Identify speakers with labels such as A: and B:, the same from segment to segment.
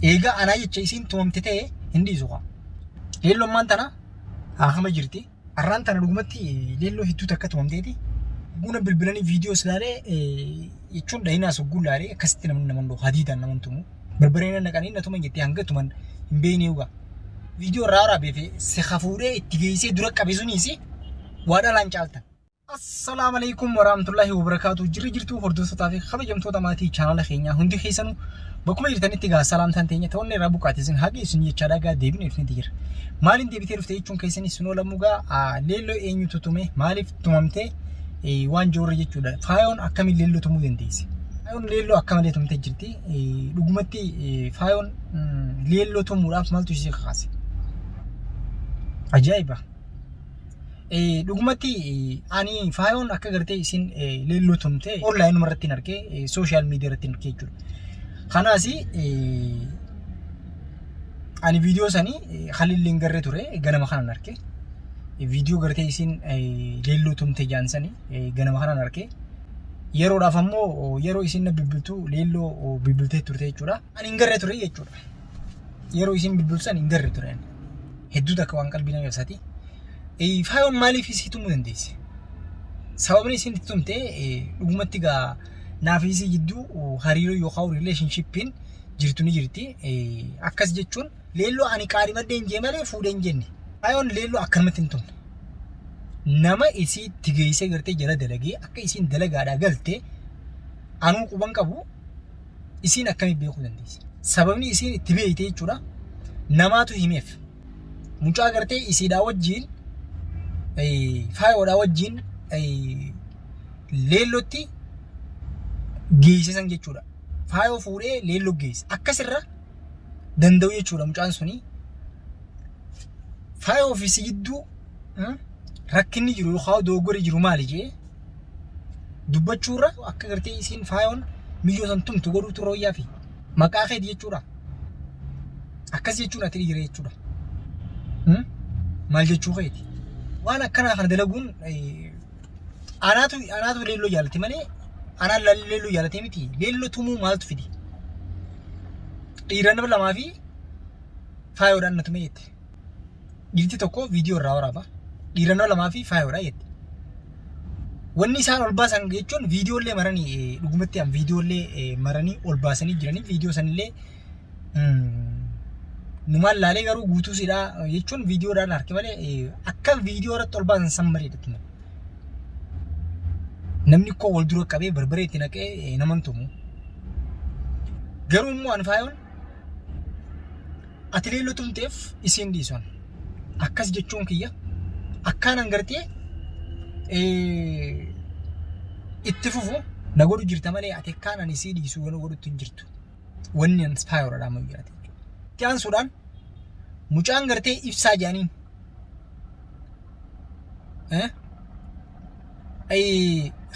A: Eegaa anaa jecha isiin tumamte ta'e hin dhiisu kaa. Leelloon maan tana haakama jirti. Arraan tana dhugumatti leelloo hedduu takka tumamteeti. Guna bilbilanii viidiyoos ilaalee jechuun dhahinaas hogguu ilaalee akkasitti namni naman dhoo hadiidaan naman tumu. Barbaree na naqanii na tuman jettee hanga tuman hin beeknee dhugaa. Viidiyoo irraa waraabee fi si hafuudhee itti geessee dura qabe suniis waa dhalaan caaltan. Assalaamu alaikum warahmatullahi wabarakatuh. Jirri jirtuu hordoftootaa fi kabajamtoota maatii chaanala keenyaa hundi keessanuu bakkuma jirtanitti gaa salaamtaan teenya ta'uun irraa buqaate isin haqa isin jechaa dhagaa deebine dhufneeti jira. Maaliin deebitee dhufte jechuun keessan isin oolamuu gaa leelloo eenyutu tume maaliif tumamte waan joorre jechuudha. Faayoon akkamiin leelloo tumuu dandeessi? Faayoon leelloo akka malee tumtee jirti. Dhugumatti faayoon leelloo tumuudhaaf maaltu ishee kakaase? Ajaa'iba! Dhugumatti ani faayoon akka gartee isin leelloo tumte onlaayinuma irratti hin argee sooshaal miidiyaa irratti hin argee jechuudha. Kanaas ani viidiyoo sanii halillee hin garree ture ganama kanan arge. Viidiyoo gartee isin leelloo tumte jaan sanii ganama kanan arge. Yeroodhaaf ammoo yeroo isin na bilbiltu leelloo bilbiltee turte jechuudha. Ani hin garree ture jechuudha. Yeroo isin bilbiltu san hin garree ture. Hedduu takka waan qalbii nama cabsaati. Faayoon maaliif isii tumuu dandeessi? Sababni isin itti tumte dhugumatti gaa naaf isii jidduu hariiroo yookaan rileeshinshiippiin jirtu ni jirti. Akkas jechuun leelloo ani qaadhimadhee hin jee malee fuudhee hin jenne. Faayoon leelloo akkanumatti hin tumne. Nama isii itti geessee gartee jala dalagee akka isiin dalagaadhaa galte anuu quban qabu isiin akkamitti beekuu dandeessi? Sababni isiin itti beekte jechuudha namaatu himeef. Mucaa gartee isiidhaa wajjiin faayoodhaa wajjiin leellootti geessisan jechuudha. Faayoo fuudhee leelloo geesse. Akkasirra danda'u jechuudha mucaan suni. Faayoo fi si gidduu rakkinni jiru yookaan dogoggorri jiru maali jee dubbachuurra akka gartee isiin faayoon miyyoo san tumtu godhuutu irra wayyaa fi maqaa keeti jechuudha. Akkas jechuun ati dhiira jechuudha. Maal jechuu keeti? Waan akkanaa kana dalaguun anaatu anaatu leelloo jaalate malee anaan leelloo jaalatee miti. Leelloo tumuu maaltu fide? Dhiira nama lamaa fi faayoodhaan na tumee jette. Dhiirti tokko viidiyoo irraa waraaba. Dhiira nama lamaa fi faayoodha jette. Wanni isaan ol baasan jechuun viidiyoolee maranii dhugumatti an viidiyoolee maranii ol baasanii jiranii viidiyoo sanillee numaan laalee garuu guutuu sidhaa jechuun viidiyoodhaan harki malee akka viidiyoo irratti ol baasan san malee dhatti Namni koo wal dura qabee barbaree itti naqee naman tumu. Garuu immoo an faayoon ati leelloo tumteef isiin dhiisan. Akkas jechuun kiyya akkaanan gartee itti fufu na godhu jirta malee ati akkaan ani isii dhiisu na godhutti hin jirtu. Wanni an faayoodha dhaamu jiraate jechuudha. Itti aansuudhaan mucaan gartee ibsaa jedhaniin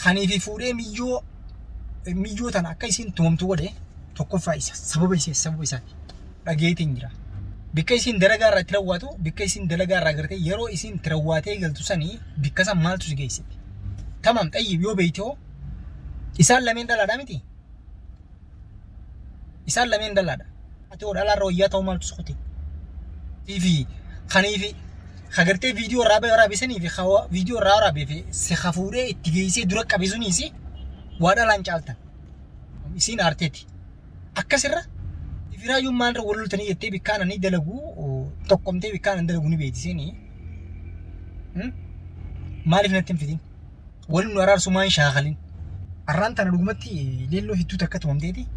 A: Kaniifi fuudhee miyyoo miyyoo tana akka isiin tumamtu godhe tokkoffaa isa sababa isee sababa isaati dhageetiin jira. Bikka isiin dalagaa irraa itti rawwaatu bikka isiin dalagaa irraa gartee yeroo isiin itti rawwaatee galtu sanii bikka san maaltu si geessite. Tamaam xayyib yoo beeyte hoo isaan lameen dhalaadhaa miti. Isaan lameen dhalaadha. Ati hoo dhalaarra wayyaa ta'uu maaltu si kute? Fi kaniifi ka gartee viidiyoo irraa waraabe sanii fi ka viidiyoo irraa waraabee fi si ka fuudhee itti geessee dura qabe suniis waa dhalaan caaltan. Isiin aarteeti. Akkasirra ifiraayyuun maalirra wal loltanii jettee bikkaan ani dalagu tokkomtee bikkaan ani dalagu ni beekti isiin. Maaliif natti hin fidin? Wal nu araarsu maan shaakalin. Arraan tana dhugumatti leelloo hedduu takka tumamteeti.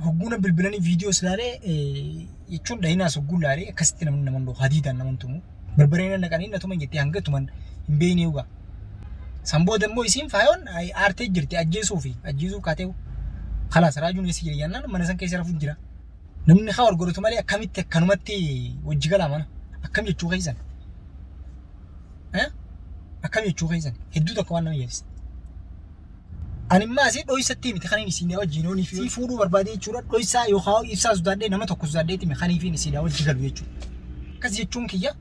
A: Hogguuna bilbilanii viidiyoos ilaalee jechuun dhahinaas hogguu ilaalee akkasitti namni naman dhoo hadiidaan naman tumu. Barbaree na naqanii na tuman jettee hanga tuman hin beeknee dhugaa. San booda immoo isiin faayoon aartee jirti ajjeesuu fi ajjeesuu kaatee kalaas raajuun eessa jira jennaan mana san keessa rafuun jira. Namni haa wal godhatu malee akkamitti akkanumatti wajji galaa mana akkam jechuu keessan. Akkam jechuu keessan hedduu tokko waan nama yaadisa. Ani immoo asii dhoysatti miti kan inni isin wajjin oonii fi fuudhuu barbaade jechuudha. Dhoysaa yookaan ibsaa sodaadhee nama tokko sodaadheeti mi kaniif inni isin wajji galu jechuudha. Akkas jechuun kiyya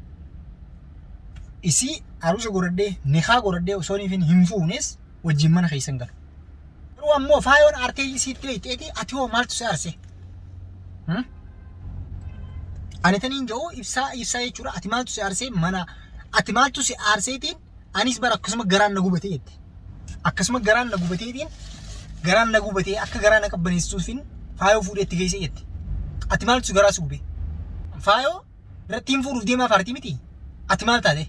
A: isii aruusa godhadhee nikaa godhadhosoo inni hin fuunes wajjin mana keessan galu. Garuu ammoo faayoon aartee isiitti leeyxeeti ati hoo maaltu si aarse? Ani taniin jedhu ibsaa ibsaa jechuudha ati maaltu si aarsee mana ati maaltu si aarseetiin anis bara akkasuma garaan na gubatee jette. Akkasuma garaan na gubateetiin garaan na gubatee akka garaa na qabbaneessuufin faayoo fuudhee itti geessee jette. Ati maaltu si garaa si gube? Faayoo irratti hin fuudhuuf deemaa faartii miti? Ati maal taate?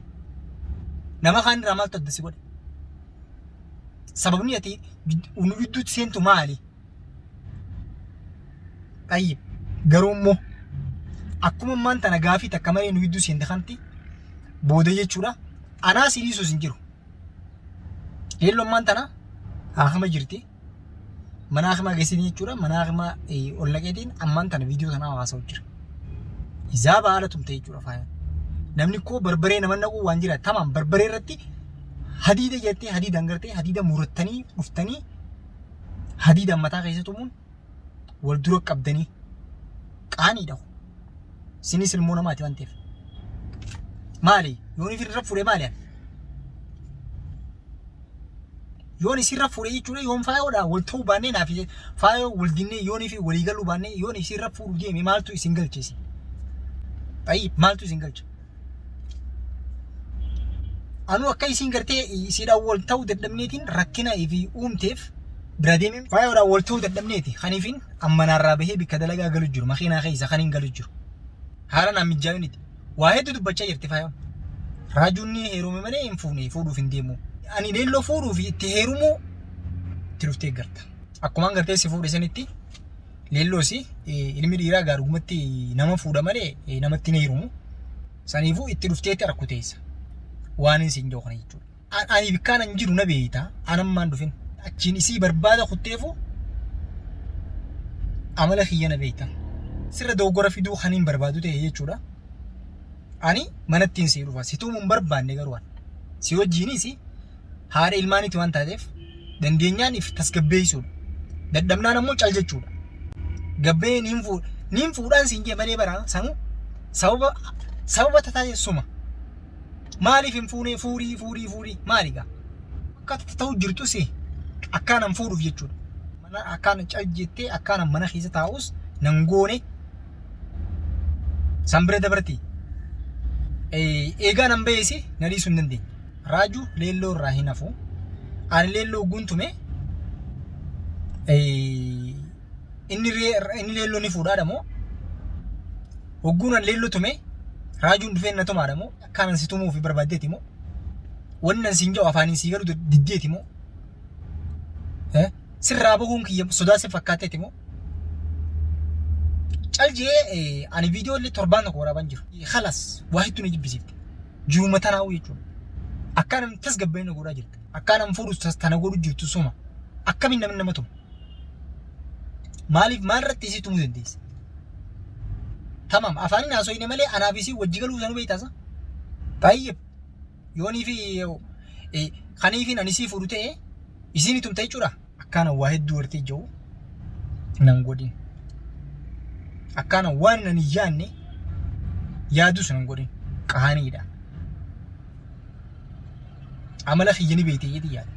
A: Nama kaan irraa maaltu adda si godhe? Sababni ati nu gidduutti seentu maali? Xayyib. Garuu immoo akkuma ammaan tana gaafii takka malee nu gidduu seente kanatti booda jechuudha. Anaa si dhiisus hin jiru. Leelloo ammaan tana haakima jirti. Mana haakimaa geessanii jechuudha. Mana haakimaa ol naqeetiin ammaan tana viidiyoo tanaa haasa'u jira. Hizaaba haala tumte jechuudha faayaan. Namni koo barbaree nama naquu waan jira. Tamaam barbaree irratti hadiida jettee hadiidaan gartee hadiida murattanii dhuftanii hadiidaan mataa keessa tumuun wal dura qabdanii qaaniidha. Sinis ilmoo namaati waan ta'eef. Maali? Yoon ifirra fuudhe maali ani? Yoon isirra fuudhe jechuudha yoon faayoodhaan wal ta'uu baannee naaf faayoo wal dinnee yoon fi walii galuu baannee yoon isirra fuudhu deeme maaltu isin galche isin? Ayi maaltu isin galcha? Anuu akka isiin gartee isiidhaan wal ta'uu dadhabneetiin rakkina fi uumteef bira deemee faayoodhaan wal ta'uu dadhabneeti kaniifin ammanaarraa bahee bikka dalagaa galu jiru makiinaa keessa kan hin galu jiru. Haala naan mijaa'initi. Waa hedduu dubbachaa jirti faayoon. Raajuun ni heerume malee hin fuune fuudhuuf hin deemu. Ani leelloo fuudhuuf itti heerumuu itti dhuftee garta. Akkumaan gartee si fuudhe sanitti leelloosi ilmi dhiiraa gaarumatti nama fuudha malee namatti hin heerumu. Saniifuu itti dhufteetti arku teessa. Waan hin siin jiru kana jechuudha. Ani bikkaan an jiru na beeyta anammaan dhufin. Achiin isii barbaada kutteefu amala kiyya na beeyta. Sirra dogoggora fiduu kan hin barbaadu ta'e jechuudha. Ani manattiin sii dhufa. Si tumuu hin barbaanne garuu an. Si wajjiinis haadha ilmaaniiti waan taateef dandeenyaan if tasgabbeessuudha. Dadhabnaan ammoo cal jechuudha. Gabbee niin fuudha. Niin fuudhaan siin jee malee bara sanuu sababa sababa tataa suma. Maaliif hin fuunee fuurii fuurii fuurii maali gaa? Akka ta'u jirtus akkaanan fuudhuuf jechuudha. Mana akkaan cal jettee akkaanan mana keessa taa'us nan goone san bira dabarti. Eegaa nan ba'eesi na dhiisuu hin dandeenye. Raajuu leelloo irraa hin hafu. Ani leelloo guntume inni inni leelloo ni fuudhaadha moo hogguun an leelloo tume raajuun dhufee na tumaadha moo akkaan an si tumuuf barbaaddeeti moo wanni an siin jedhu afaaniin sii galu diddeeti moo sirraa bahuun kiyya sodaa si fakkaatteeti moo cal jee ani viidiyoo illee torbaan tokko waraabaan jiru. Kalas waa hedduu na jibbisiifte. Jiruma tanaa'uu jechuudha. Akkaan an tasgabbaa'ee na godhaa jirta. Akkaan an fuudhu tana godhu jirtu suma. Akkamiin namni nama tuma? Maaliif maal irratti isii tumuu dandeessa? Tamam afaaniin haasofne malee anaaf isii wajji galuu sanuu beektaasa? Tayyib yoonii fi kaniifiin ani isii fuudhu ta'e isiin tumta jechuudha. Akkaan waa hedduu wartee jiru nan godhin. Akkaan waan nan hin yaadne yaadus nan godhin. Qaaniidha. Amala kiyya ni beekte jedhi yaada.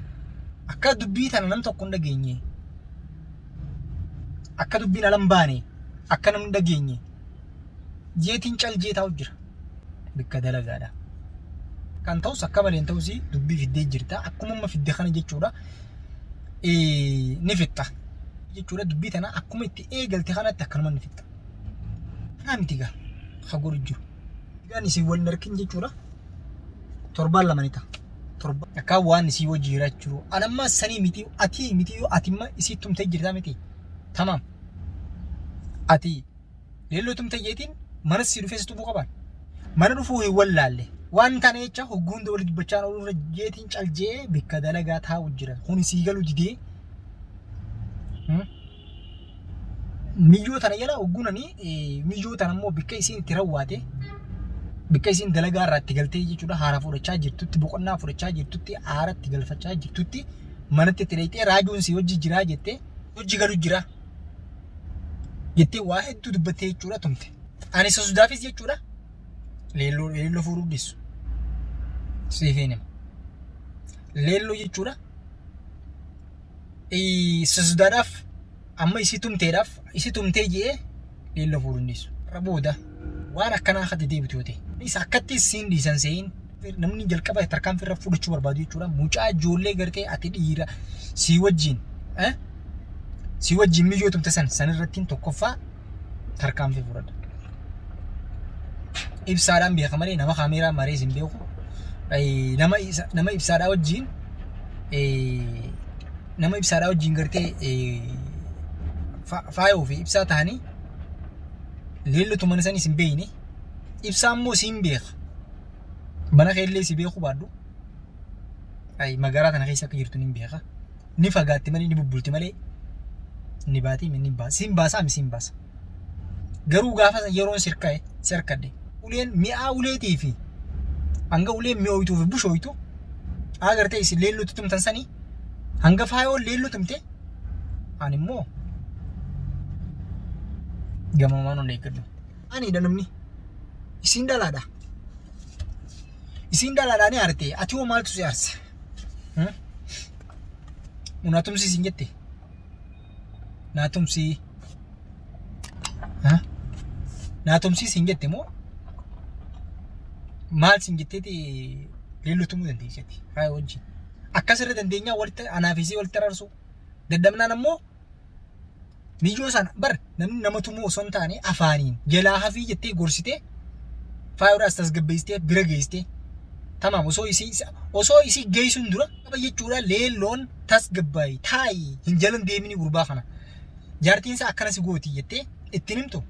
A: Akka dubbii tana nam tokko hin dhageenye. Akka dubbiin ala hin baane akka namni dhageenye jeetiin cal jee taa'u jira. Bikka dalagaadha. Kan ta'us akka malee hin ta'us dubbii fiddee jirta. Akkuma amma fidde kana jechuudha. Ni fixxa. Jechuudha dubbii tana akkuma itti eegalte kanatti akkanuma ni fixxa. Kanaa miti gaa ka godhu jiru. Egaan isin wal hin arkin jechuudha. Torbaan lama ni ta'a. Torba akka waan isii wajji jiraachuu jiru. An amma sanii miti ati miti ati amma isii tumtee jirtaa miti. Tamaam. Ati leelloo tumtee jeetiin mana sii dhufee si tumuu qabaan. Mana dhufuu hin wallaalle. Waan tana jecha hogguu hunda wali dubbachaa ooluu irra jeetiin cal jee bikka dalagaa taa'u jira. Kun sii galuu didee. Miyyoo tana jala hogguun ani miyyoo tana immoo bikka isiin itti rawwaate bikka isiin dalagaa irraa itti galtee jechuudha haara fudhachaa jirtutti boqonnaa fudhachaa jirtutti aara itti galfachaa jirtutti manatti itti dhayxee raajuun si hojii jiraa jettee hojii galu jira jettee waa hedduu dubbattee jechuudha tumte. Ani sosodaafis jechuudha leelloo leelloo fuudhuu dhiisu siif hin hima. Leelloo jechuudha. Sosodaadhaaf amma isii tumteedhaaf isii tumtee je'ee leelloo fuudhu hin dhiisu. Irra booda waan akkanaa akka deebitu yoo ta'e. Isa akkatti siin dhiisan seeyin namni jalqaba tarkaanfii irra fudhachuu barbaadu jechuudha. Mucaa ijoollee gartee ati dhiira sii wajjin sii wajjin miyyoo tumte san san irratti tokkoffaa tarkaanfii fudhadha. Ibsaadhaan beeka malee nama kaameeraa marees hin beeku. Nama nama ibsaadhaa wajjin nama ibsaadhaa wajjin gartee faayoo fi ibsaa ta'anii leellotuman isanis hin beekne. Ibsaa immoo siin beeka. Mana keellee si beekuu baadhu. Magaalaa tana keessa akka jirtu ni beeka. Ni fagaatti malee ni bubbulti malee ni baati ni baasa. Siin baasaa mi siin baasa. Garuu gaafa san yeroon sirka'e si harkadhe. Uleen mi'aa uleetii fi hanga uleen mi'ooytuu fi bushooytu agartee isin leellootti tumtan sanii hanga faayoon leelloo tumte ani immoo gamamaan ol eeggadhu. Aniidha namni. Isiin dhalaadha. Isiin dhalaadha ni aarte. Ati hoo maaltu si aarse? Naa tumsi siin jette. Naa tumsi. Naa tumsi siin jette moo maal siin jetteeti leelloo tumuu dandeessi ati faaya wajjin. Akkas irra dandeenyaa walitti anaaf isii walitti araarsuu. Dadhabnaan ammoo miyyoo sana bar namni nama tumuu osoo hin taane afaaniin jalaa hafii jettee gorsitee faayoodhaas tasgabbeessitee bira geessitee tamaam osoo isii geessuun dura qaba jechuudha leelloon tasgabbaayi taayi hin jalan deemini gurbaa kana jaartiin isaa akkana si gooti jettee ittiin himtu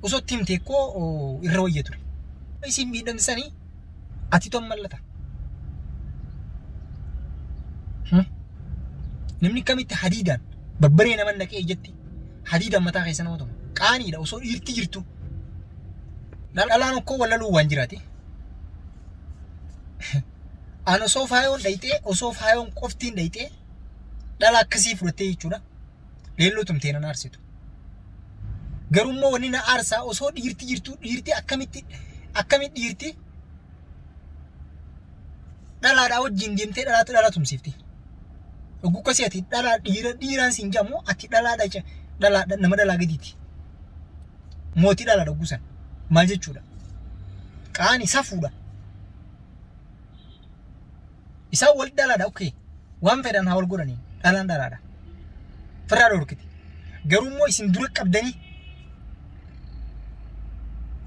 A: osoo itti himte koo irra wayya ture isiin miidhamsanii ati ton mallata. Namni kamitti hadiidaan babbaree nama naqee ijatti hadiidaan mataa keessa nama tuma. Qaaniidha osoo dhiirti jirtu. Dhalaan okkoo wallaluu waan jiraate. An osoo faayoon dhayxee osoo faayoon qoftiin dhayxee dhala akkasii fudhattee jechuudha. Leelloo tumtee nan aarsitu. Garuu immoo wanni na aarsaa osoo dhiirti jirtu dhiirti akkamitti akkamitti dhiirti dhalaadhaa wajjin deemtee dhalaatu dhala tumsiifti. Oguu akkasii ati dhalaa dhiira dhiiraan siin jedhamu ati dhalaadha dhalaa nama dhalaa gadiiti. Mootii dhalaadha oguu san. Maal jechuudha? Qaani safuudha. Isaan wal dhalaadha okay. Waan fedhan haa wal godhanii dhalaan dhalaadha. Firraa dhorkiti. Garuu immoo isin dura qabdanii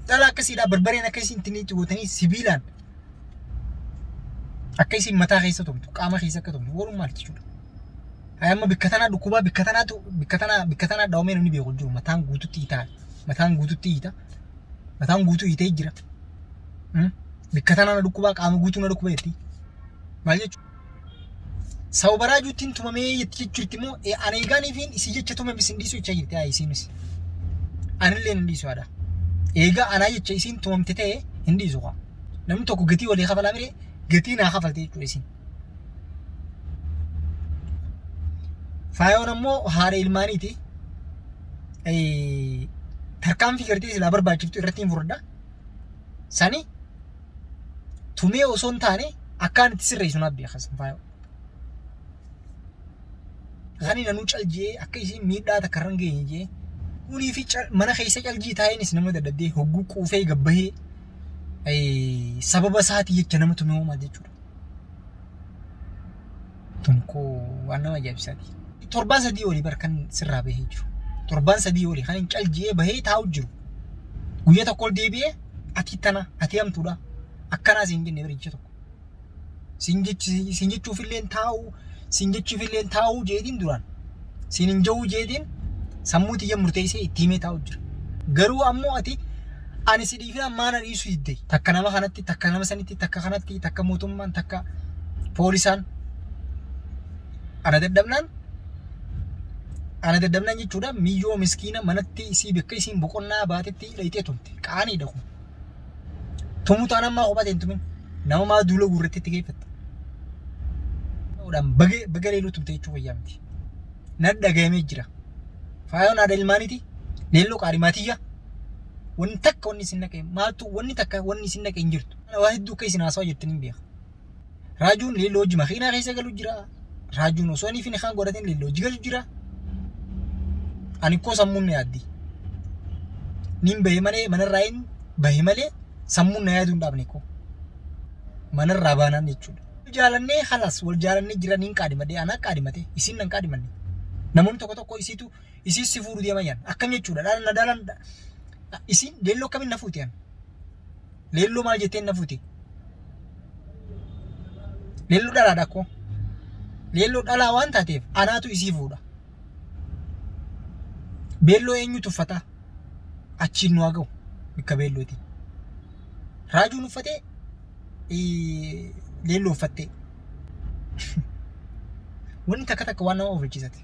A: dhala akkasiidha barbareen akka isin itti gootanii sibiilaan akka isin mataa keessa tumtu qaama keessa akka tumtu godhuun maal jechuudha. Haa amma bikka tanaa dhukkubaa bikka tanaatu bikka tanaa bikka tanaa dhawamee namni beeku hin jiru mataan guututti hiitaa mataan guututti hiita mataan guutuu hiitee jira. Bikka tanaa na dhukkubaa qaama guutuu na dhukkuba jetti. Maal jechuudha? Sababa raajuuttiin tumamee jetti jechuutti immoo ani eegaaniifiin isii jecha tumame isin dhiisuu jechaa jirti haa isiinis. Anillee hin dhiisu haadha. Eegaa anaa jecha isiin tumamte ta'e hin dhiisu kaa. Namni tokko gatii walii kafalaa miree gatii naa kafalte jechuudha isiin. Faayoon ammoo haadha ilmaaniiti. Tarkaanfii gartee silaa barbaachiftu irratti hin fudhadha. Sani tumee osoo hin taane akkaan itti sirreessu naaf beeka san faayoo. Kan nanuu caljee akka isiin miidhaa takka irra hin geenye jee kunii fi mana keessa caljii taa'eenis nama dadhabdee hogguu quufee gabbahee sababa isaatii jecha nama tumee hoo maal jechuudha. Tun koo waan nama ajaa'ibsaati. Torbaan sadii olii bar kan sirraa bahee jiru. Torbaan sadii olii kan hin calji'ee bahee taa'u jiru. Guyyaa tokko ol deebi'ee ati tana ati hamtuudha. Akkanaa siin jenne bari jecha tokko. Siin jechi siin jechuufillee taa'u siin jechuufillee taa'uu jeetiin duraan. Siin hin ja'uu jeetiin sammuu tiyya murteessee itti himee taa'u jira. Garuu ammoo ati ani si dhiifnaan maana dhiisuu didde. Takka nama kanatti, takka nama sanitti, takka kanatti, takka mootummaan, takka poolisaan. Ana dadhabnaan ana dadhabnaan jechuudha miyyoo miskiina manatti isii bakka isiin boqonnaa baatetti dhayxee tumte. Qaaniidha kun. Tumuu taanaan maa kophaa ta'e hin tumin. Nama maa duula guurratti itti geeffatta. Baga baga leeluu tumte jechuu wayyaa miti. Na dhagayamee jira. Faayoon haadha ilmaaniiti. Leelloo qaadhimaatiyya. Wanni takka wanni isin naqe maaltu wanni takka wanni isin naqe hin jirtu. Waa hedduu akka isin haasawaa jirtan hin beeka. Raajuun leelloo hojii makiinaa keessa galu jira. Raajuun osoo inni fi kaan godhatin leelloo hojii galu jira. Ani koo sammuun na yaaddi. Nin bahe malee manarraa hin bahe malee sammuun na yaaduu hin dhaabne koo. Manarraa baanaan jechuudha. Jaalannee halas wal jaalannee jira nin qaadimadhe anaa qaadimate isiin nan qaadimanne. Namoonni tokko tokko isiitu isiin si fuudhu deema jedhan akkam jechuudha dhalan na dhalan isiin leelloo akkamiin na fuute an. Leelloo maal jetteen na fuute? Leelloo dhalaadha koo. Leelloo dhalaa waan taateef anaatu isii fuudha. Beelloo eenyu tuffataa? Achiin nu haa ga'u bikka beellooti. Raajuun uffatee leelloo uffattee. Wanni takka takka waan nama ofilchisate.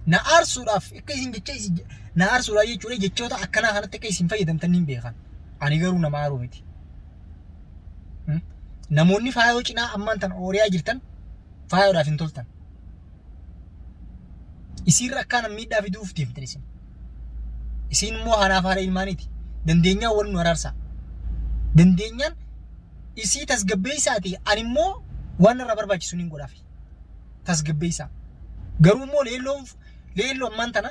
A: Na aarsuudhaaf akka isin jecha isin na aarsuudhaaf jechuudha jechoota akkanaa kanatti akka isin fayyadamtan niin beekan. Ani garuu nama aaruu miti. Namoonni faayoo cinaa ammaan tan ooriyaa jirtan faayoodhaaf hin toltan. Isiirra akkaan miidhaa fiduuf deemtan isin. Isiin immoo haanaaf haadha ilmaaniiti. Dandeenyaan wal nu araarsaa. Dandeenyaan isii tasgabbeessaati ani immoo waan narraa barbaachisu niin godhaafi. Tasgabbeessaa. Garuu immoo leelloon leelloo ammaan tana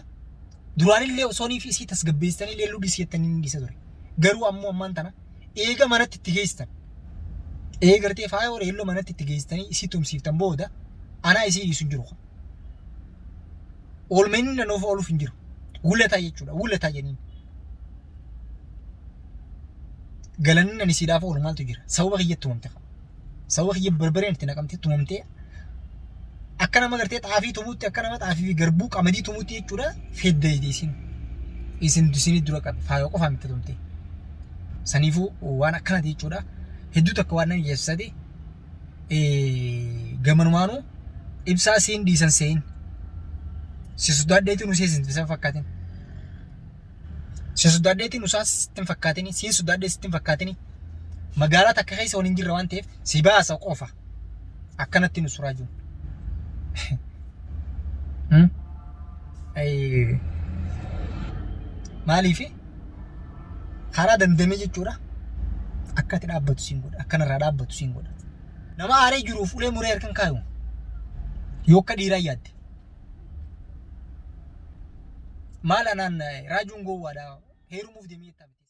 A: duraanillee osoonii fi isii tasgabbeessitanii leelloo dhiisi jettanii ni dhiisa ture. Garuu ammoo ammaan tana eega manatti itti geessitan. Eega gartee faayoo leelloo manatti itti geessitanii isii tumsiiftan booda anaa isii dhiisu hin jiru. Oolmeen inni nuuf ooluuf hin jiru. Wulataa jechuudha. Wulataa jedhaniin. Galanni ani siidhaaf oolu maaltu jira? Sababa kiyyatti tumamte. Sababa kiyya barbareen itti naqamtee tumamtee akka nama gartee xaafii tumuutti akka nama xaafii fi garbuu qamadii tumuutti jechuudha feddeeydi isin. Isin isinii dura qabe faayoo qofaa miti tumte. Saniifuu waan akkanati jechuudha. Hedduu takka waan nama jeessate gamanumaanuu ibsaa siin dhiisan seeyin. Si sodaadheetiin usee isin isa fakkaatin. Si sodaadheetiin usaa sitti hin fakkaatini, siin sodaadhee sitti hin fakkaatini. Magaalaa takka keessa waliin jirra waan ta'eef si baasa qofa. Akkanatti nu suraa jiru. Maaliif karaa dandamee jechuudha akka ati dhaabbatu siin godha akkanarraa dhaabbatu siin godha. Nama aaree jiruuf ulee muree harkan kaayu yoo akka dhiiraa yaadde. Maal anaan raajuun gowwaadha heerumuuf deemee jettaa miti.